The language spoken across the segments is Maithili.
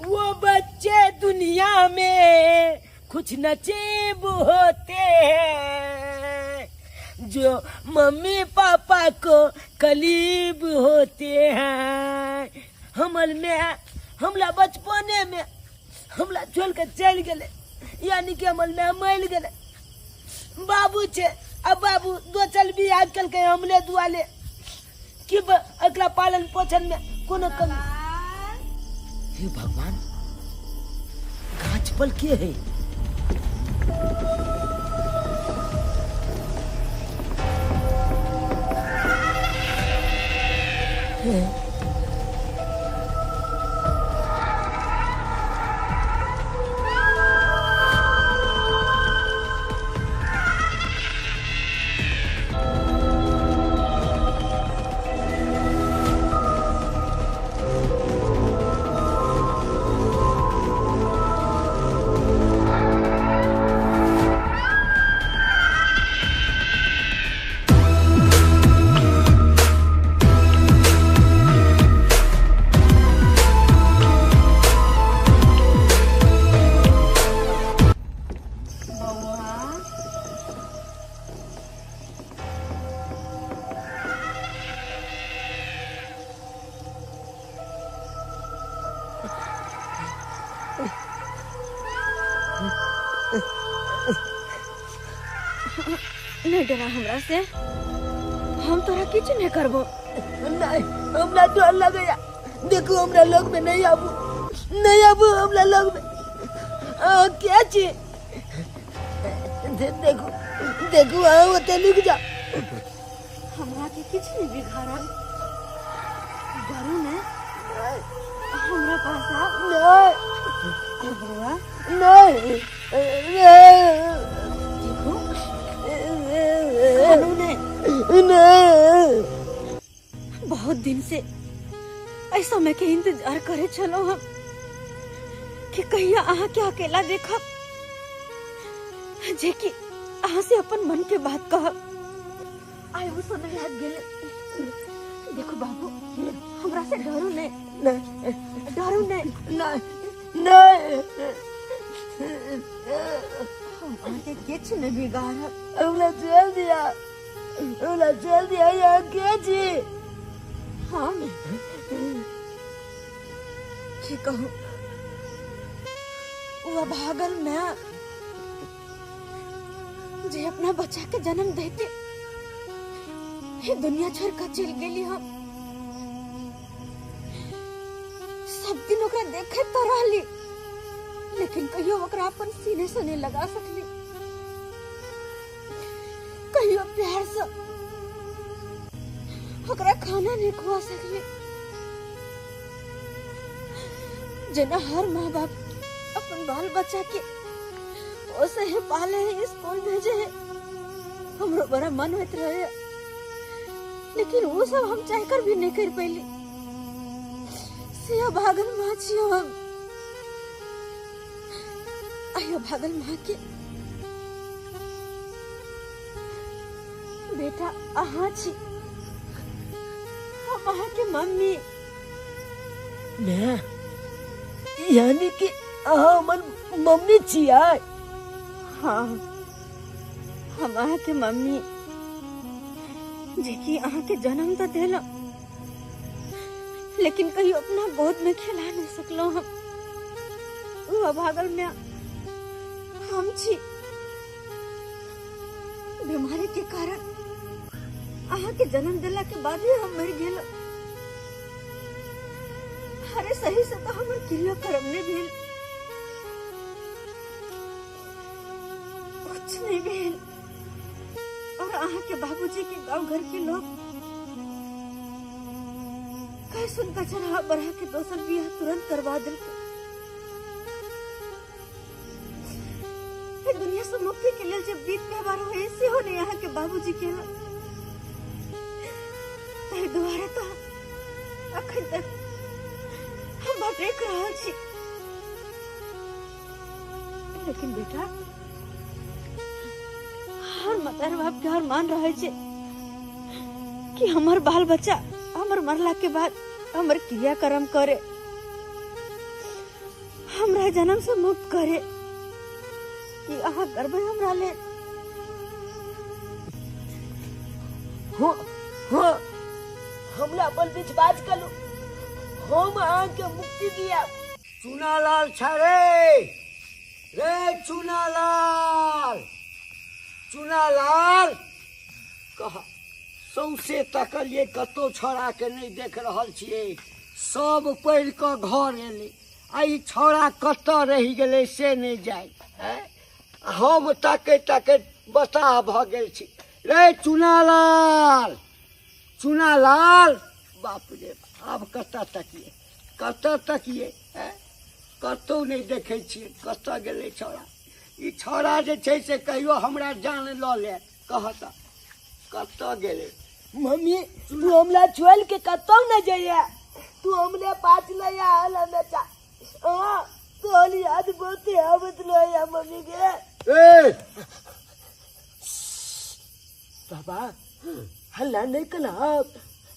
वो बच्चे दुनिया में कुछ नसीब होते हैं, जो मम्मी पापा को करीब होते हैं। हमर में हमला बचपने में हमला छोड़ के चल गए, यानी कि हमर में मर गए। बाबू छे, अब बाबू दो चल भी आजकल के हमले दुआले कि एकरा पालन पोषण में कोनो कमी। हे भगवान, गाछ पर के है? नहीं डरा हमरा से, हम तोरा किछु नहीं करबो। नहीं, हमरा डर लगैया। देखो हमरा लग में नहीं आबू, नहीं आबू हमरा लग में। क्या छी? देखो देखो आओ ओते लुक जा। हमरा के किछु नहीं बिगाड़ल, डरू ने हमरा पास आ। नहीं बउआ नहीं, देखो नहीं। बहुत दिन से ऐसा समय के इंतजार करे चलो हम कि कहिया अहाँ के अकेला देखब, जे कि अहाँ से अपन मन के बात कहब। आइ वो समय याद गेल। देखो बाबू, हमरा से डरू नहीं, डरू नहीं, नहीं। हम अहाँ के किछु नहीं बिगाड़ब। हमरा चल दिया, हमरा चल दिया। यहाँ के छी? हम की कहूँ, वो अभागल मैं जे अपना बच्चा के जन्म देते ये दुनिया छोड़ कर चल गेली। हम सब दिन ओकरा देखे तो रहली, लेकिन कहियो ओकरा अपन सीने से नहीं लगा सकली, कहियो प्यार से ओकरा खाना नहीं खुआ सकली। जना हर माँ बाप अपन बाल बच्चा के पोसे है, पाले है, स्कूल भेजे है, हमरो बड़ा मन होत रहे, लेकिन वो सब हम चाह कर भी नहीं कर पैली। से भागल माँ छियो हम, आयो भागल माँ के बेटा अहाँ छी, हम अहाँ के मम्मी। मैं यानी कि अहाँ हमर मम्मी छियै? हाँ, हम अहाँ के मम्मी, जे कि अहाँ के जन्म तो देल, लेकिन कहियो अपना गोद में खिला नहीं सकलो हम। वो अभागल में हम छी। बीमारी के कारण अहाँ के जन्म दिला के बाद ही हम मर गेल। अरे सही से तो हमर क्रियाक्रम नहीं भेल, कुछ नहीं भेल। और अहाँ के बाबूजी के गांव घर के लोग कह सुन कर चढ़ा बढ़ा के दोसर बियाह तुरंत करवा दिल। दुनिया से मुक्ति के लिए जब बीत व्यवहार हो सेहो नहीं अहाँ के बाबूजी के ताहि दुआरे तो अखन तक हम भटक रहल छी। लेकिन बेटा, हर मतार बाप के हर मान रहे छे कि हमर बाल बच्चा हमर मरला के बाद हमर क्रियाक्रम करे। हमरा जन्म से मुक्त करे। कि अहाँ करबै हमरा लेल? हो हो, हमरा अपन विश्वास करू, हम अहाँके मुक्ति दिया। चुनालाल छरे रे, चुनालाल, चुनालाल कह। सौंसे तकलियै, कतौ छौड़ाके नहि देख रहल छियै। सब पढ़ि कऽ घर एलै आ ई छौड़ा कतऽ रहि गेलै से नहि जाय। हम तकैत तकैत बताह भऽ गेल छी। रे चुनालाल, चुनालाल, बाप रे, आब कतऽ तकियै, कतऽ तकियै? कतहु नहि देखै छियै, कतऽ गेलै छौड़ा? ई छौड़ा जे छै से कहियो हमरा जान लऽ ले। कहत कतऽ गेलै? मम्मी, तू हमरा छोड़ के कतौ न जाइए, तू हमरे पास ले आल हमेशा। हाँ, तोहर याद बहुत आबत रहे मम्मी के। ए बाबा, हल्ला नहीं कला,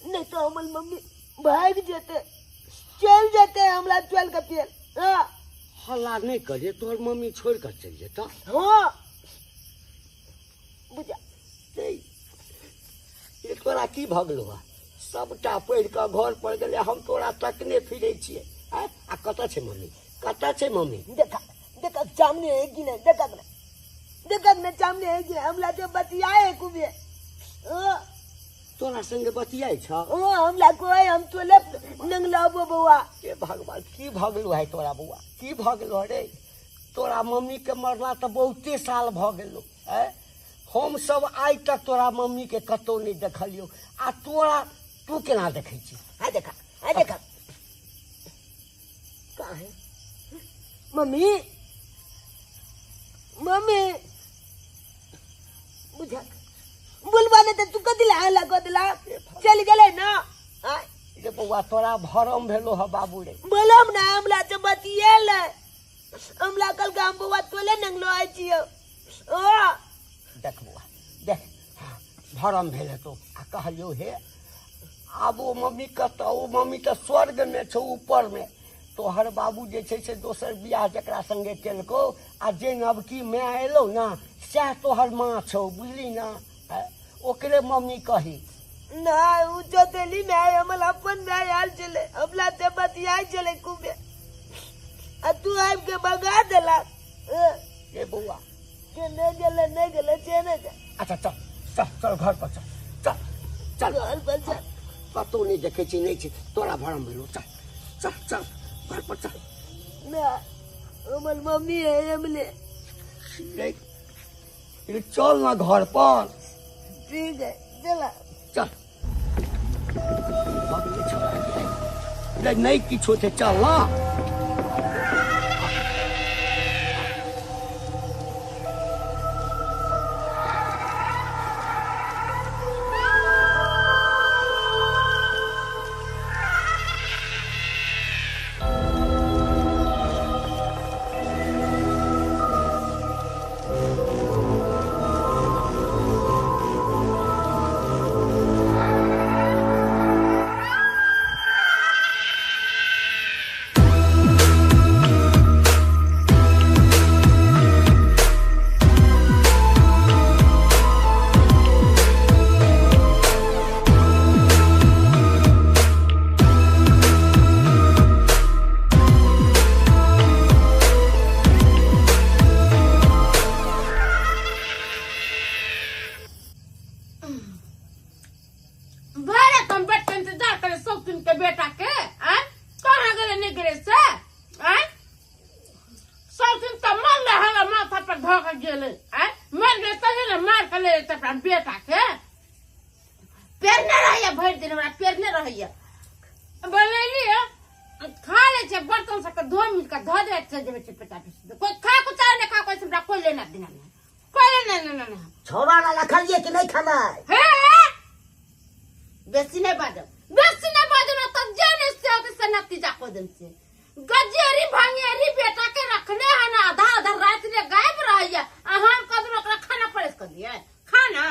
नहीं तो हमर मम्मी भाग जेते, चल जेते हमरा चल के फेर। हाँ, हल्ला नहि करिए, तोहर मम्मी छोड़ि कऽ चलि जेतऽ। हाँ, बुझा ये तोरा की भऽ गेलौ हँ? सबटा पढ़ि कऽ घर पर गेलै, हम तोरा तकने फिरै छियै। आँय, आ कतऽ छै मम्मी, कतऽ छै मम्मी? देखा देखा, सामने है कि नहीं? देखा ना, देखा ना, सामने है कि नहीं? हमरा तो बतियाए कुबे। हाँ, तोरा संगे बतियाइ छ? हाँ, हमरा कोई हम तोले नंगलाबो बउआ। हे भगवान, की भऽ गेलौ है तोरा बौआ, की भऽ गेलौ रे? तोरा मम्मी के मरला तऽ बहुते साल भऽ गेलौ। आँय, हम सब आइ तक तोरा मम्मी के कतौ नहि देखलियौ, आ तोरा तू केना देखै छी? आ देखा, आ देखा, कहाँ है मम्मी? मम्मी, बुझा बोलबा नहीं तो तू कदिला हल्ला कदिला चल गेलै ना? आय रे बौआ, तोरा भरम भेलो ह बाबू रे। बोलम ना, हमरा से बतियेल, हमरा कल गाम बउआ तोले नंगलो आइ छियो। ओ देख बौआ देख, भरम भेल हेतौ। आ कहलियौ हे, आब ओ मम्मी कतऽ? ओ मम्मी तऽ स्वर्ग में छौ, ऊपर में। तोहर बाबू जे छै से दोसर बियाह जकरा संगे केलकौ, आ जे नवकी माय एलौ ना, सएह तोहर माँ छौ, बुझली ना? ओकरे मम्मी कही ना। उ चौतेली माय हमर अपन माय आयल छलै, हमरा से बतियाइ छलै खूबे, आ तू आबि के भगा देला। ए बौआ, के नहीं गेलै, नहीं गेलै से नहीं। अच्छा चल चल चल, घर पर चल, चल चल घर पर चल। कतौ नहि देखै छी, नहि छै, तोरा भरम भेलौ। चल चल चल, घर पर चल। ना, हमर मम्मी है हमले। रे चल ना घर पर। ठीक है, चला। चल, नहीं किछो छै, चल ना। भरे तुम बेटा इंतजार करे शौकीन के बेटा के। आय कहाँ गेले नहीं गेले से? आय शौकीन तो मर रहे हला माथा पर धो के गेले। आय मर गए तभी ना मार के ले जेतै अपना बेटा के। पेरने रहैया भरि दिन, हमरा पेरने रहैया। बनेली खा ले छै बर्तन सबके धो मिल के धो दे चलि जेबै छै पेटा पीस। कोई खा को चाहे नहीं खा, कोई हमरा कोई लेना देना नहीं, कोई लेना देना नहीं। छौड़ा ला रखलियै कि नहीं खाना? हे बेसी नहीं बाजब, बेसी नहीं बाजब ना तब जे नहीं से होते से नतीजा को देम से। गजेरी भंगेरी बेटा के रखने है ना, आधा आधा रात ले गायब रहैया, आ हम कदम ओकरा खाना परेश कर दिए खाना।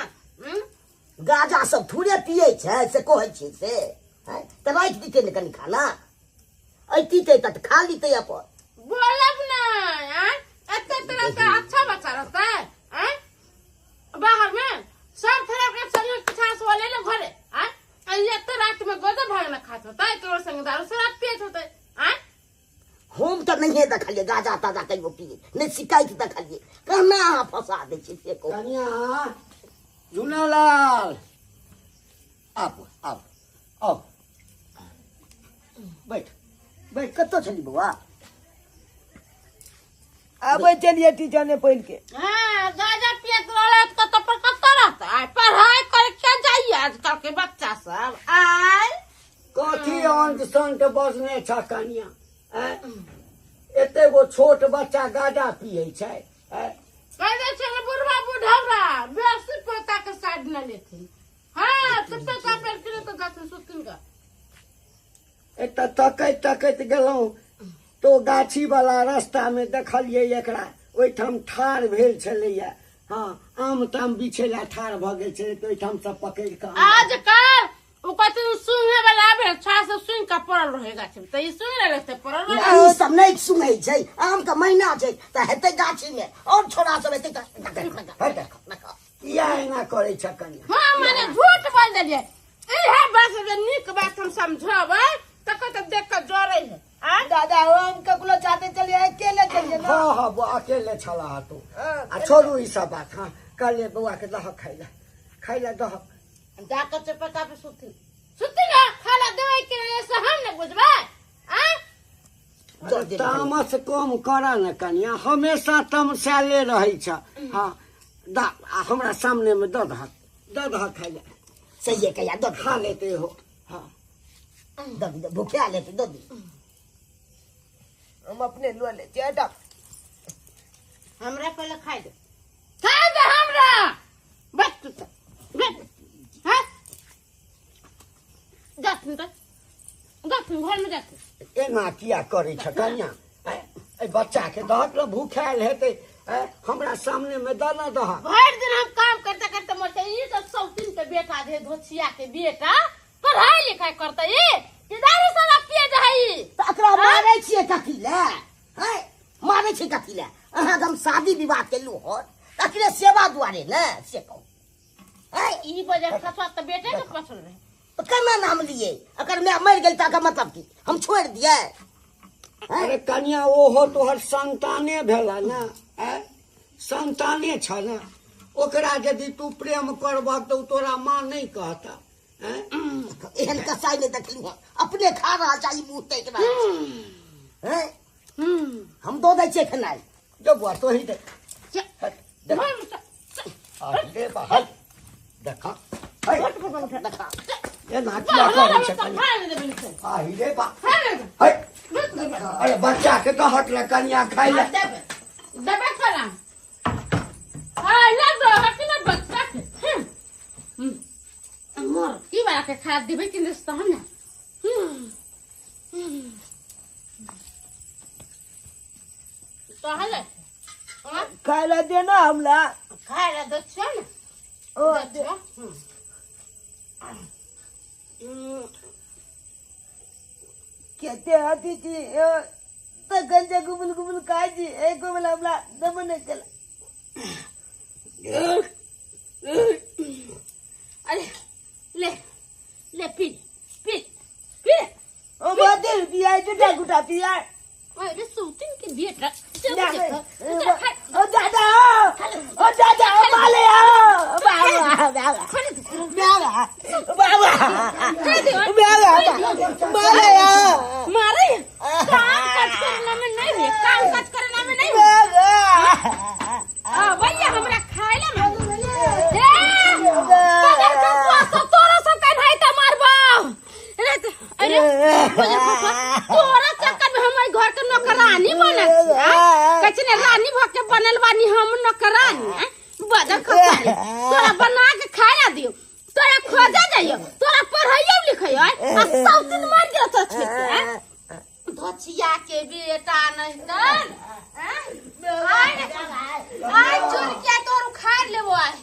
गाजा सब थोड़े पिए छै से कहै छी से, तऽ राखि दितै ने कनि खाना, अइती तऽ खा लितै अपन। बोलब ना। रहता अच्छा बच्चा रहता है हैं? बाहर में सब थोड़ा के संग पिछा से वाले लोग घरे हैं? ये तो रात में गोदर भागना खात होता है तोर संग दारू शराब पियत होता है हैं? हम तऽ नहिए देखलियै गाजा ताजा कहियो पिए नहि शिकायत देखलियै केना अहाँ फंसा दै छियै से कहू। कनिया झुनालाल आबू आबू आउ बैठ बैठ। कतऽ छली बौआ? आबै चलिए टीचर ने पढ़ के। हाँ गाजा पियत रहला तो कत पर कत रहता है पढ़ाई करे क्या जाइए आजकल के बच्चा सब आय। कथी अंत संत बजने छ कनिया? एते गो छोट बच्चा गाजा पिए छै। कह दे छै बुढ़वा बुढ़ौरा बेसी पोता के साइड न लेथिन। हाँ तो पोता पर के तो जाथिन सुतिन का। एतऽ तकैत तकैत गेलहुँ तो गाछी वाला रास्ता में देखलियै एकरा ओहिठाम ठाढ़ भेल छलैया। हाँ आम ताम बिछेला ठाढ़ भऽ गेल छलै तऽ ओहिठाम सब पकड़ि कऽ आजकल ओ कहथिन सुंघे वाला आबे छा सब सुन के पड़ल रहे गाछ में त ई सुन ले त पड़ल रहे। ई सब नहि सुनै छै आम के महीना छै तऽ हेतै गाछी में और छोड़ा सब हेतै तऽ किया एना करै छ कनिया? हाँ माने झूठ बोल देलियै। इहे बात जे नीक बात हम समझाबै त कहत देख के जरै है। आ दादा हम ककरो चाहते चलिए अकेले चलिए ना। हाँ हाँ बौआ अकेले छला तू। आ छोड़ू ई सब बात। हाँ कहलियै बौआ के दहक खाइ ला खाइ ला दहक। जाकर चपता पे सुती सुती ना खाला देबै के से हम ने बुझबै। आ तामस कम कर न कनिया हमेशा तमसाले रहै छ। हाँ दा हमरा सामने में दऽ दहक दऽ दहक खाइ ला। सही है कहिया दऽ खा लेते हो। हाँ दऽ दी भूखे लेते दऽ दी। हम अपने लो ले छियै डॉक्टर। हमरा पहले खाइ दे खाइ दे हमरा बस तू तऽ बैठ। हाँ जाथिन तऽ जाथिन घर में जाथिन। एना किया करै छ कनिया? एहि बच्चा के दहक ने भूखायल हेतै। हमरा सामने में दऽ न दहक। भरि दिन हम काम करते करते मरते ई तऽ सौतीन के बेटा जे धोछिया के बेटा पढ़ाई लिखाई करते ई कि दारू शराब पिए जाइ। तऽ एकरा मारै छियै कथी लए? हैं मारै छियै कथी लए? अहाँके हम शादी विवाह केलहुँ हन तकरे सेवा दुआरे ने से कहू। ई वजह खसवा तऽ बेटे के पसंद रहे। तऽ केना नाम लियै? अगर my मरि गेल तऽ मतलब की हम छोड़ि दियै? अरे कनिया ओहो तोहर संताने भेला ने। संताने छ ने ओकरा यदि तू प्रेम करबह तऽ ओ तोरा माँ नहि कहता। एहन कसाई नहि देखलहुँ हँ अपने खा रहल छै मुँह ताकि रहल छै। हम दऽ दै छियै खेनाइ। जो बौआ तोही दे। देखा एना किया करै छ कनिया? आहि रे बा अरे बच्चा के दहक ले कनिया खाइ ले। देबै खाना खाइ ले दहक ने बच्चा के। मोर की बना के खा देबै कि नहि तहन ने। तहन खाइ ला देना हमरा। खाइ ला दै छियौ ने। ओ दे। कहते आती थी तखन से गुबुल गुबुल खाइ छी एको बेला हमरा देबो नहि केला। अरे ले ले पी पी पी। ओ बादल पिया जुटा गुटा पिया। अरे सूतिन के बेटा ओ दादा ओ दादा ओ माले आओ बाबा बाबा बाबा बाबा माले आओ। मारे काम काज करना में नहीं है काम काज करना में नहीं है। आ भैया हमरा खाए ला ना ए तोरा सब कहै त मारबो। अरे तोरा चक्कर में हम घर के नौकरानी बनल छी। कहै छै ने रानी भ के बनल बानी हम नौकरानी। बदल खसारी तोरा बना के खाए ला दियो तोरा खोजा जाइयो तोरा पढ़ाइयो लिखाइयो आ सब दिन मार गेल तोरा छोड़ के। धोछिया के बेटा नहीं तन आय चोर के तोर उखाड़ लेबो आय।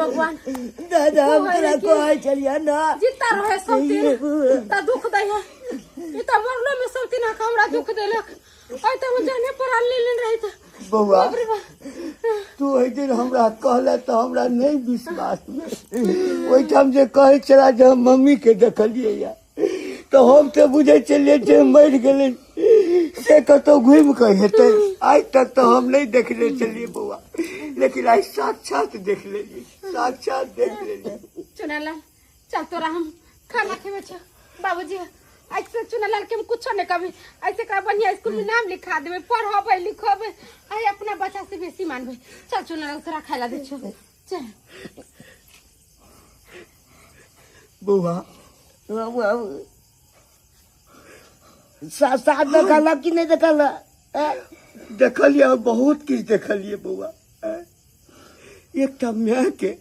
भगवान दादा हम तोरा कहै छलियै ना जिता रहे सब दिन त दुख दै है ई त मरलो में सब दिन हमरा दुख देलक। आइ त हम जाने पर लेने रही त बौआ तू ओहि दिन हमरा कहले त हमरा नहीं विश्वास में। ओहिठाम जे कहै छला जे हम मम्मी के देखलियै या तो हम तो बुझे छलियै जे मरि गेलै से कतौ घुमि के हेतै। आइ तक तो हम नहीं देखने छलियै बौआ, लेकिन आइ साक्षात देख लेलियै, साक्षात देख लेलियै। चुनालाल चल तोरा हम खाना खेबै छ बाबूजी। आज से चुनालाल के हम कुछो नहीं कभी ऐसे का बढ़िया स्कूल में नाम लिखा देबै, पढ़ेबै लिखेबै, आई अपना बच्चा से बेसी मानबै। चल चुनालाल तोरा खाय ला दै छौ चल। बौआ साथ देखल कि नहीं देखल? देखलिए, बहुत किछु देखलिए बौआ। एकटा माय के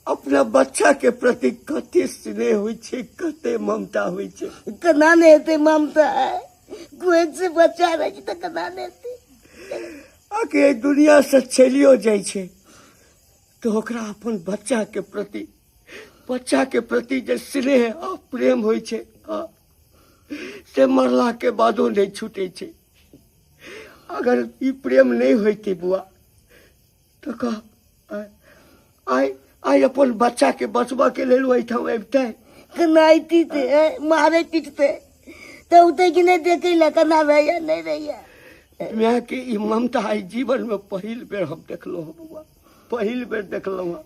अपना बच्चा के प्रति कते स्नेह होइ छै, कते ममता होइ छै। केना नहि हेतै ममता? कोइ से बच्चा रहै छै तऽ केना नहि हेतै? आखिर एहि दुनिया से चलियो जाइ छै तऽ ओकरा अपन बच्चा के प्रति, बच्चा के प्रति जे स्नेह आ प्रेम होइ छै से मरला के बादो नहीं छूटे छै। अगर ई प्रेम नहीं होते बुआ तो कह आइ आइ अपन बच्चा के बचबा के लेल ओहिठाम अबितै? कनाइती ते मारे पीटते तऽ उतै कि नहीं देखै ला केना रहैया नहीं रहैया। माय के ई ममता आइ जीवन में पहिल बेर हम देखलहुँ बौआ, पहिल बेर देखलहुँ।